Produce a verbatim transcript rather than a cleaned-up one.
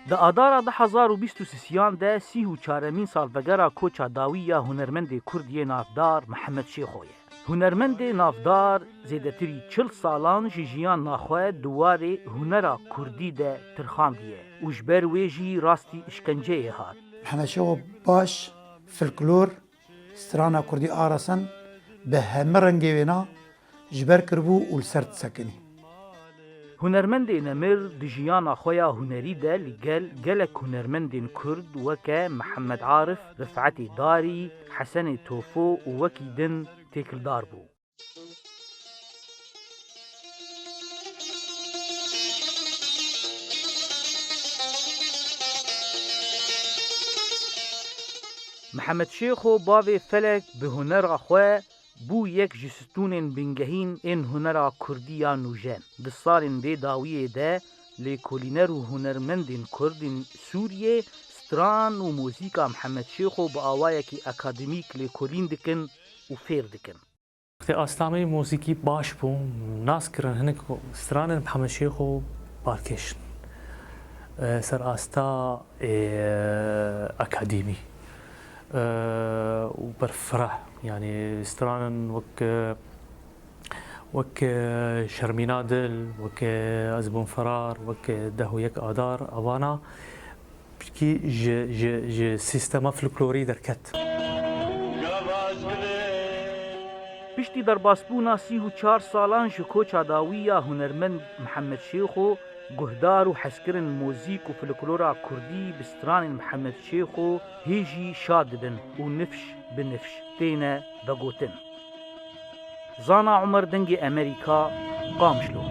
Di Adara du hezar û bîst û sisiyan de sîh û çaremîn salvegera koça dawî ya hunermendê Kurd yê navdar Mihemed Şêxo ye. Hunermendê navdar zêdetirî çil salan ji jiyana xwe di warê hunera Kurdî de tirxandiye û ji ber wê jî rastî îşkenceyê hat. Mihemed Şêxo baş, folklor, strana Kurdî a resen bi heme rengê wêna ji ber kiribû û li ser disekinî. Hunermendê nemir di jiyana xwe ya hunerî de li gel gelek hunermendên Kurd weke Mihemed Arif, Rifetê Darî, Hesenê Tofo û wekî din têkildar bû. Mihemed Şêxo bavê Felek bi hunera xwe bû yek ji stûnên bingehîn ên hunera Kurdî ya nûjen. Di salên vê dawiyê de lêkolîner û hunermendên Kurd ên Sûriyê stran û muzîka Mihemed Şêxo bi awayekî akademîk lêkolîn dikin û fêr dikin. Wextê asta me yê muzîkî baş bû, nas kirin hinek stranên Mihemed Şêxo balkêş in. E, ser asta, e, akademî, e, û berfireh, yanî stranên wek, e, wek, e, Şermîna Dil, wek, e, Ez bûm Ferar, wek, e, Deh û Yek Adar, evana pişkî ji, ji, ji sîstema folklorî derket. Piştî derbasbûna sîh û çar salan ji koça dawî ya hunermend Mihemed Şêxo, guhdar û hezkirin muzîk û folklora Kurdî bi stranên Mihemed Şêxo hê jî şa dibin û nifş bi nifş têne vegotin. Zana Umer, Dengê Emerîka, Qamişlo.